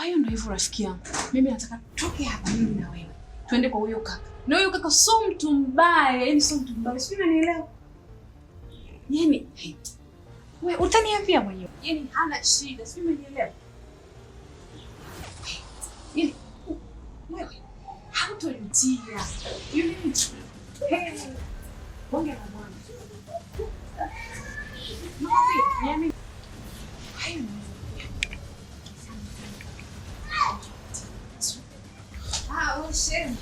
Kwa hiyo ndio hivyo rafiki yangu. Mimi nataka tutoke hapa mimi na wewe. Tuende kwa huyo kaka. Na huyo kaka sio mtu mbaya, yani sio mtu mbaya. Sijui unanielewa? Yaani wewe utaniambia mwenyewe. Yaani hana shida, sijui unanielewa? Yaani wewe hautojutia. Yule mtu. Hey. Bonge la mwana. Nakwambia, niamini. Hayo ni Ah, oh, shame.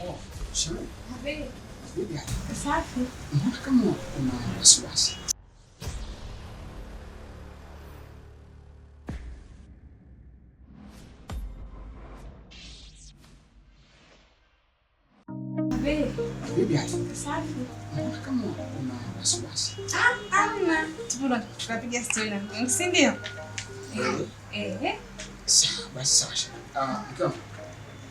Oh, shame. Habe. Bibi, Safi. mbona kama una wasiwasi? Habe. Bibi, Safi. mbona kama una wasiwasi? Ah, amna. Tupo tunapiga story na mke, si ndio? Eh. Eh. Sawa, basi sawa. Shame. Ah, mke wangu.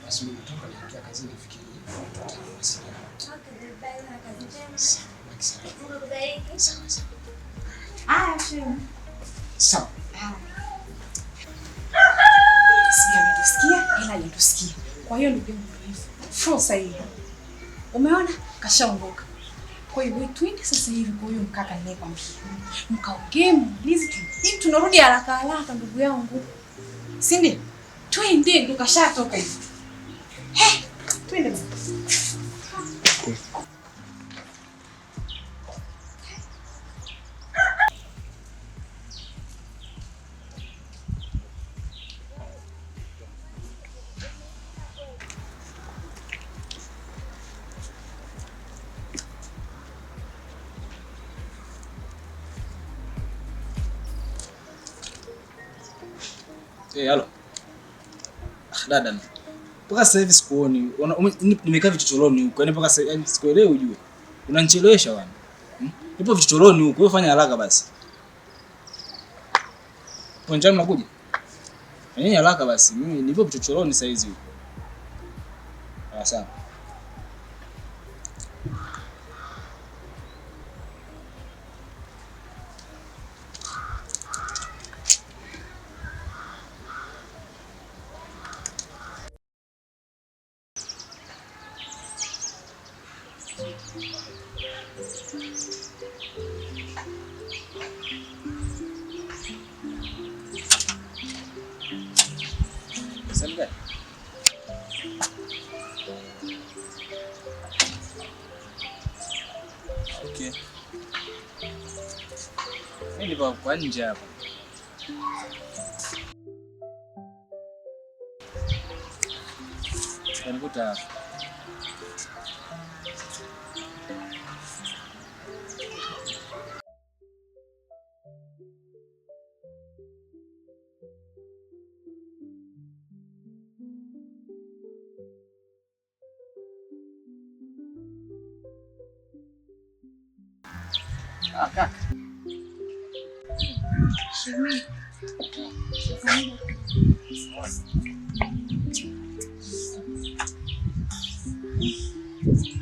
Basi mimi natoka naelekea kazini, nafikiri tutawasiliana. Okay, bye na kazi njema. Sawa, baki salama. Mungu akubariki. Sawa, sawa. Ah, shame. Sawa. Sijui ametusikia ila hajatusikia. Kwa hiyo ndugu yangu ndio hivyo. Fursa hii. Umeona? Kashaondoka. Kwa hiyo wewe twende sasa hivi kwa huyo mkaka ninayekwambia. Mkaongee muulize tu. Hivi tunarudi haraka haraka ndugu yangu. Si ndio? Twende ndo kashatoka hivi. Hey, twende basi. Eh, halo. Ah, dada. Mpaka sasa hivi sikuoni. Nimekaa vichochoroni huko. Yaani mpaka sasa yani sikuelewi ujue. Unanichelewesha bwana. Hmm? Nipo vichochoroni huko. Wewe fanya haraka basi. Upo njiani unakuja? Fanyeni haraka basi. Mimi nipo vichochoroni saa hizi huko. Ah, sawa. Sehemu gani? Okay. Mimi nipo kwa nje hapa. Utanikuta hapa. Ah, kaka. Shemi.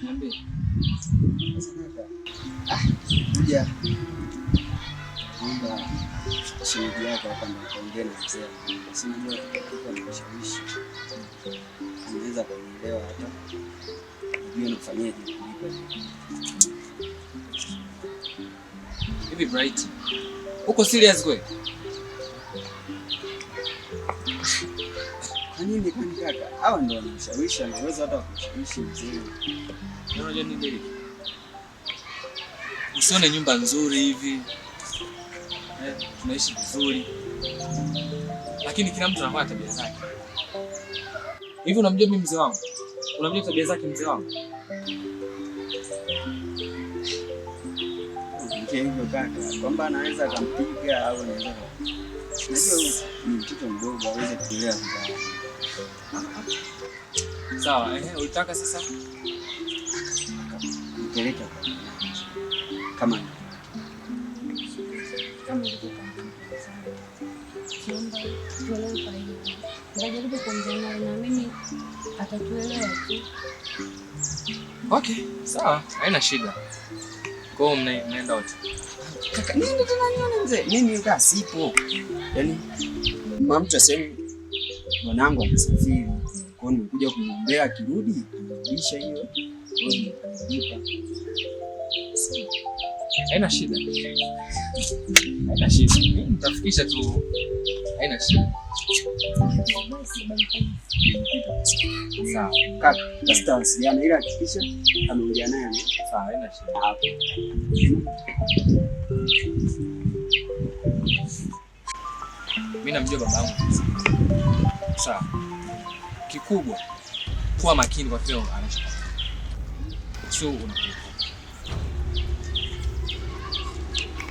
Niambie. Sasa kaka. Ah, kuja. Naomba shemeji yako hapa ndio kaongee na mzee. Si unajua tuko na mshawishi. Anaweza kunielewa hata. Nijue nafanyaje kulipa. Hivi Bright, uko serious kweli? Kwa nini kwani kaka? Hawa ndio wanamshawishi, anaweza hata kumshawishi mzee. Unajua nini Derek? Usione nyumba nzuri hivi. Tunaishi vizuri. Lakini kila mtu anakuwa na tabia zake. Hivi unamjua mimi mzee wangu? Unamjua tabia zake mzee wangu? Ukiongea hivyo kaka, kwamba anaweza akampiga au anaweza. Unajua huyu ni mtoto mdogo, hawezi kuelewa vibaya. Sawa, ulitaka sasa? Nipeleke kwa mwanangu. Kama Kama ulivyokuwa tuomba tuelewe kwa hiyo. Nitajaribu kuongea naye, naamini atatuelewa tu. Okay, sawa, haina shida. Kwa hiyo mnaenda wote. Kaka, nini tena nione mzee? Mimi kaa sipo. Yaani mama mtu asemi Bwanangu amesafiri. Kwa hiyo nimekuja kumwombea akirudi anarudisha hiyo kodi atalipa. Haina shida. Haina shida. Mimi nitafikisha tu. Haina shida. Sawa. Kaka, basi tutawasiliana ila hakikisha ameongea naye. Sawa, haina shida. Hapo. Mimi namjua babangu vizuri. Sawa. Kikubwa kuwa makini kwa kile anachofanya. Sio unakuwa.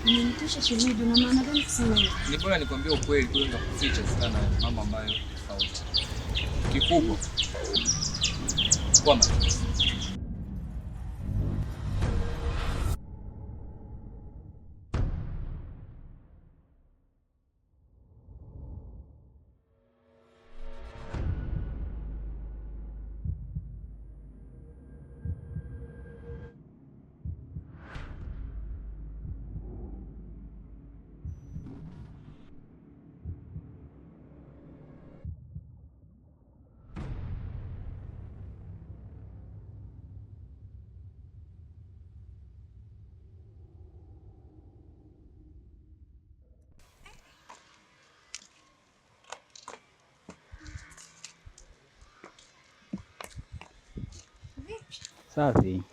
Umenitisha shemeji, una maana gani kusema hivyo? Ni bora nikwambie ukweli kuliko kuficha kutokana na mambo ambayo tofauti. Kikubwa kuwa makini. Safi.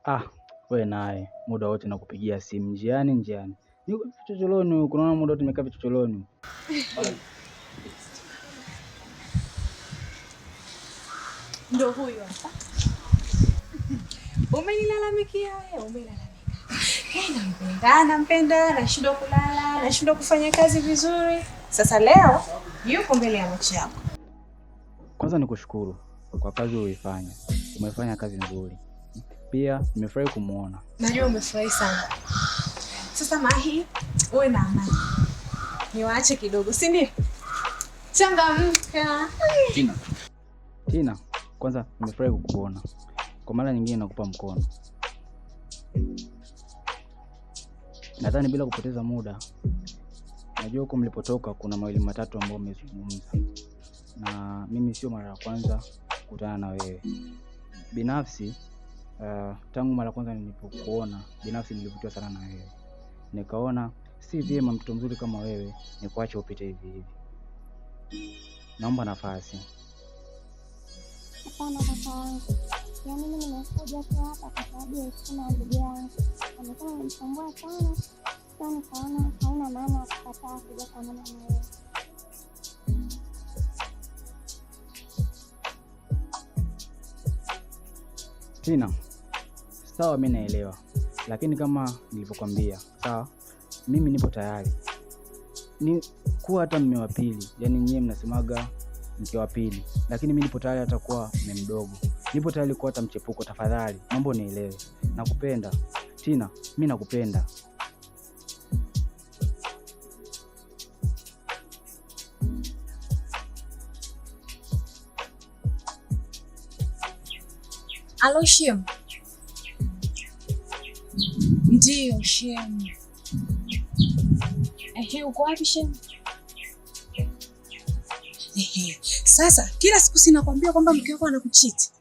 Ah, we naye muda wote nakupigia simu njiani njiani. Niko vichochoroni huku, naona muda wote nimekaa vichochoroni. Ndio huyo hapa. Umenilalamikia wewe, umelalamika. Hey, nampenda, nampenda, nashindwa kulala, nashindwa kufanya kazi vizuri. Sasa leo yuko mbele ya macho yako. Kwanza nikushukuru kwa kazi uliyoifanya. Umefanya kazi nzuri. Pia nimefurahi kumuona. Najua umefurahi sana. Sasa Mahi, uwe na amani. Niwaache kidogo, si ndio? Changamka. Tina. Tina, kwanza nimefurahi kukuona. Kwa mara nyingine nakupa mkono. Nadhani bila kupoteza muda, najua huko mlipotoka kuna mawili matatu ambayo mmezungumza. Na mimi sio mara ya kwanza kukutana na wewe. Binafsi, tangu mara kwanza nilipokuona, binafsi nilivutiwa sana na wewe. Nikaona si vyema mtu mzuri kama wewe nikuache upite hivi hivi. Naomba nafasi. Hapana kaka yangu. Yaani mimi nimekuja tu hapa kwa sababu ya heshima ya ndugu yangu. Amekuwa ananisumbua sana. Sasa nikaona haina maana ya kukataa kuja kuonana na wewe. Tina, sawa, mimi naelewa. Lakini kama nilivyokuambia, sawa, mimi nipo tayari. Ni kuwa hata mume wa pili, yaani nyie mnasemaga mke wa pili, lakini mimi nipo tayari hata kuwa mume mdogo. Nipo tayari kuwa hata mchepuko. Tafadhali, naomba unielewe. Nakupenda. Tina, mimi nakupenda. Alo Shem. Ndiyo Shem. Ehe, uko wapi Shem? Ehe, sasa kila siku sinakwambia kwamba mke wako anakuchiti.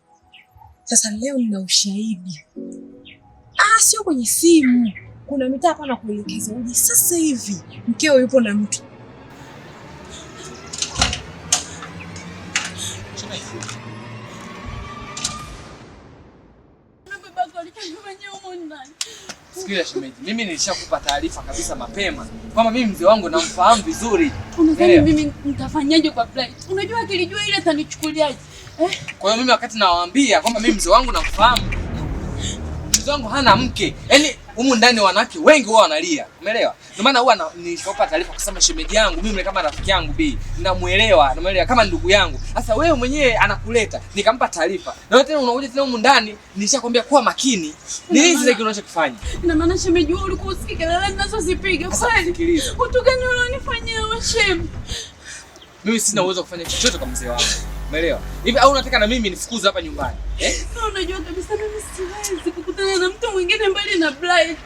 Sasa leo nina ushahidi. Ah, sio kwenye simu. Kuna mitaa hapa nakuelekeza uje sasa hivi. Mkeo yupo na mtu. Sikia shemeji, mimi nilishakupa taarifa kabisa mapema kwamba mimi mzee wangu namfahamu vizuri. Unadhani mimi nitafanyaje kwa Bright? Unajua akilijua ile atanichukuliaje? Kwa hiyo mimi wakati nawaambia kwamba mimi mzee wangu namfahamu, mzee wangu hana mke. Yaani humu ndani wanawake wengi huwa wanalia. Umeelewa? Ndio maana huwa nilishapa taarifa kusema shemeji yangu mimi kama rafiki yangu bi, namuelewa, namuelewa kama ndugu yangu. Sasa wewe mwenyewe anakuleta, nikampa taarifa. Na wewe tena unakuja tena humu ndani, nishakwambia kuwa makini. Ni nini sasa unachokifanya? Ina maana shemeji wewe ulikuwa usikii kelele ninazozipiga kweli? Kitu gani unanifanyia wewe shem? Mimi sina uwezo wa kufanya chochote kwa mzee wangu. Umeelewa? Hivi au unataka na mimi nifukuze hapa nyumbani? Eh? Na unajua kabisa mimi siwezi kukutana na mtu mwingine mbali na Bright.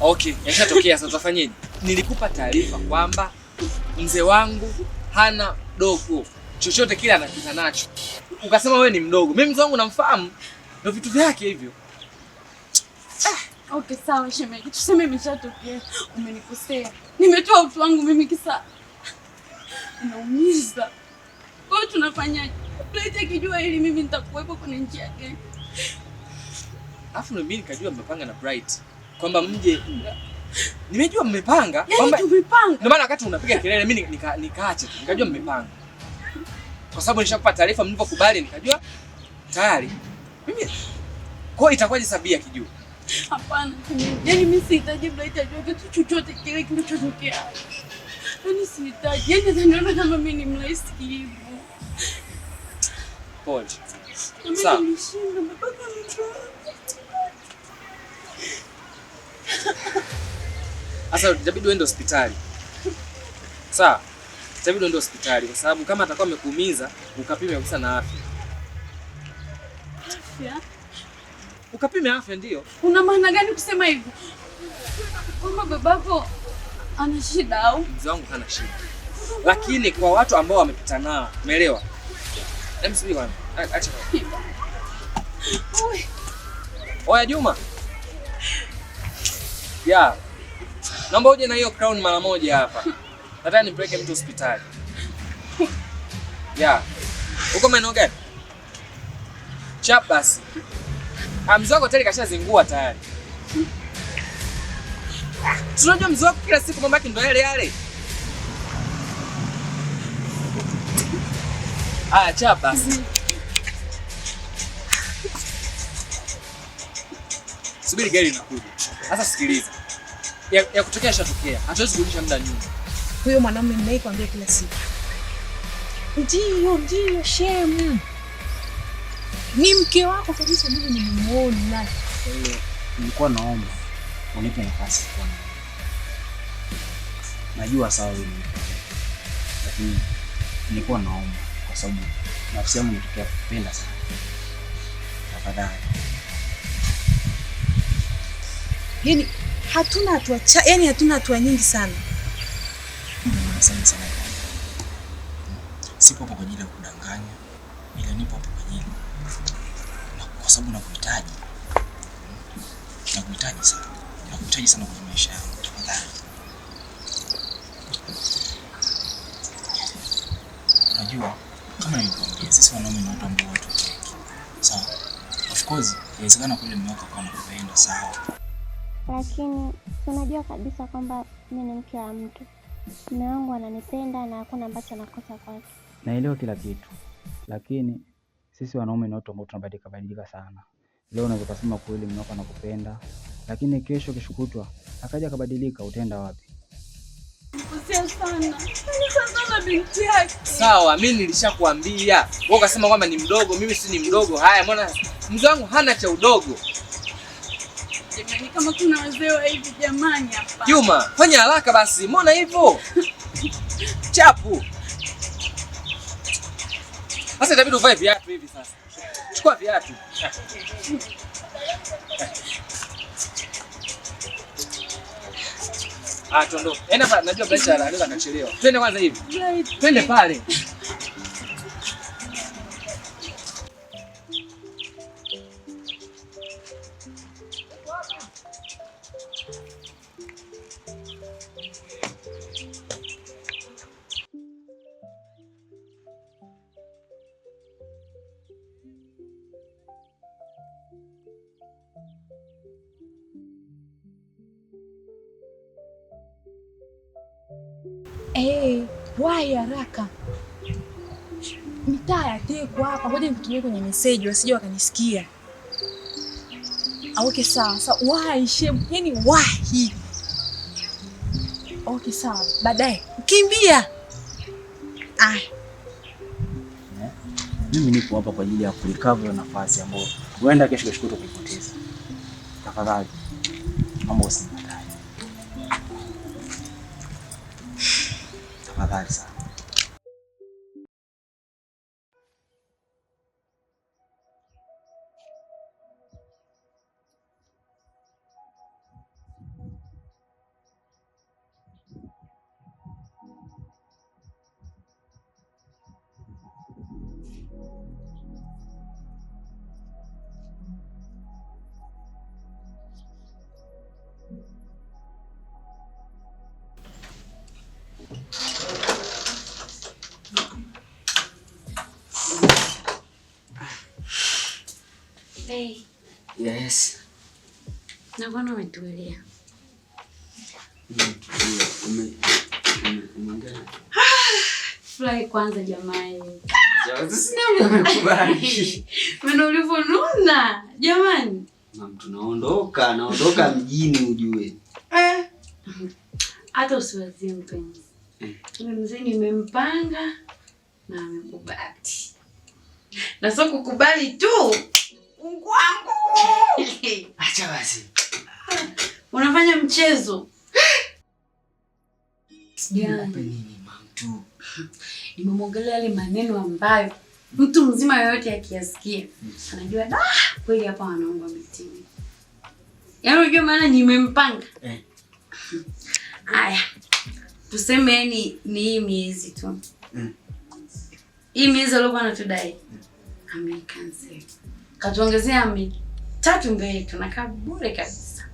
Okay, yashatokea sasa tutafanyeje? Nilikupa taarifa kwamba mzee wangu Hana dogo. Chochote kile anapita nacho. Ukasema wewe ni mdogo. Mimi mzee wangu namfahamu. Ndio vitu vyake hivyo. Okay, sawa shemeji. Tuseme imeshatokea. Umenikosea. Nimetoa utu wangu mimi kisa. Inaumiza. Kwa hiyo tunafanyaje? Bright akijua hili mimi nitakuwepo kwenye njia gani? Alafu ndio mimi nikajua mmepanga na Bright kwamba mje. Nimejua mmepanga Yaani kwamba tumepanga. Ndio maana wakati unapiga kelele mimi nikaacha tu. Nikajua mmepanga. Kwa sababu nishakupa taarifa mlipokubali nikajua tayari. Mimi kwa hiyo itakuwaje Sabia akijua? Hapana. Yaani mimi sihitaji Bright ajue kitu chochote kile kilichotokea. Yaani sihitaji. Yaani ataniona kama mimi ni mrahisi hivyo. Pole. Mimi Sawa. nilishinda mpaka mtu. Sasa itabidi uende hospitali. Sawa. Itabidi uende hospitali kwa sababu kama atakuwa amekuumiza ukapime kabisa na afya. Afya? Ukapime afya ndio. Una maana gani kusema hivyo? Kwamba babako ana shida au? Mzee wangu hana shida. Lakini kwa watu ambao wamepita nao, umeelewa? Hem, subiri kwanza. Acha. Ui. Oya Juma. Ya. Naomba uje na hiyo crown mara moja hapa. Nataka nimpeleke mtu hospitali. Ya. Uko maeneo gani? Chap basi. Mzee wako tayari kashazingua tayari. Tunajua mzee wako kila siku mambo yake ndo yale yale. Aya, chap basi. Subiri gari inakuja. Sasa sikiliza. Ya kutokea ishatokea. Hatuwezi kurudisha muda nyuma. Huyo mwanamume ninayekwambia kila siku. Ndio shemu. Ni mke wako kabisa, mimi nimemuona. Kwa hiyo nilikuwa naomba unipe nafasi kwa na. Najua sawa wewe ni mke, lakini nilikuwa naomba kwa sababu nafsi yangu inatokea kupenda sana. Tafadhali. Yaani hatuna hatua yaani hatuna hatua nyingi sana. Asante sana. Sipo hapa kwa ajili ya kudanganya, ila nipo hapa kwa ajili na kwa sababu nakuhitaji. Nakuhitaji sana. Nakuhitaji sana kwenye maisha yangu. Tafadhali. Unajua kama nilivyokuambia, sisi wanaume ni watu ambao watu wengi. Sawa. Of course, inawezekana kweli mume wako akawa anakupenda, sawa. Lakini unajua kabisa kwamba mimi ni mke wa mtu. Mume wangu ananipenda na hakuna ambacho nakosa kwake. Naelewa kila kitu. Lakini sisi wanaume ni watu ambao tunabadilika badilika sana. Leo unaweza kusema kweli mume wako anakupenda, lakini kesho kesho kutwa akaja akabadilika, utaenda wapi? Nikosea sana. Nikosea sana binti yake. Sawa, mimi nilishakwambia. Wewe ukasema kwamba ni mdogo, mimi si ni mdogo. Haya, mbona mzee wangu hana cha udogo? Jamani, kama kuna wazee wa hivi jamani hapa. Juma, fanya haraka basi. Mbona hivyo? Chapu. Sasa itabidi uvae viatu hivi sasa. Chukua viatu. Ah, tuondoke. Enda pale, najua Bright anaweza akachelewa. Twende kwanza hivi. Twende pale. Wai haraka. Mitaa ya Tekwa hapa, ngoja nikutumie kwenye message wasije wakanisikia. Okay sawa, sawa. Wai shemu, yani wahi. Okay sawa, baadaye. Kimbia. Ah. Mimi nipo hapa kwa ajili ya kurecover nafasi ambayo huenda kesho kesho kutwa kuipoteza. Tafadhali. Naomba usinikatae. Tafadhali sana. Hey. Yes. Naona umetulia. Umeongea. Furahi kwanza jamani. Sasa nani amekubali? Maana ulivyonuna jamani. Mam, tunaondoka, naondoka mjini ujue. Hata usiwazie mpenzi. Yule mzee nimempanga na amekubali. Na sio kukubali tu. Mungu wangu. Acha basi. Unafanya mchezo. Nikupe nini mam tu? Nimemwongelea yale maneno ambayo mtu mzima yoyote akiyasikia anajua da kweli hapa wanaungu wametimia. Yaani unajua maana nimempanga. Haya. Tuseme yani ni hii miezi tu. Hii miezi aliyokuwa anatudai. Amecancel. Katuongezea 3 mbele tunakaa bure kabisa.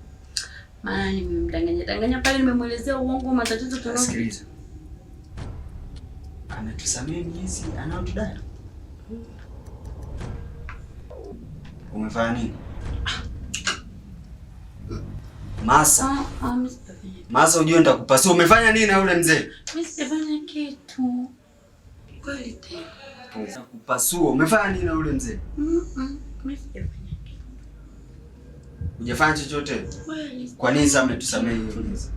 Maana nimemdanganya danganya pale, nimemuelezea uongo matatizo tunao. Sikiliza. Ametusamea miezi anayotudai. Umefanya nini? Masa. Masa ujue nitakupasua. Umefanya nini na yule mzee? Mimi sijafanya kitu. Kweli tena. Nitakupasua. Umefanya nini na yule mzee? Mimi sijafanya kitu. Hujafanya chochote? Kweli. Kwa nini sasa ametusamea hiyo miezi?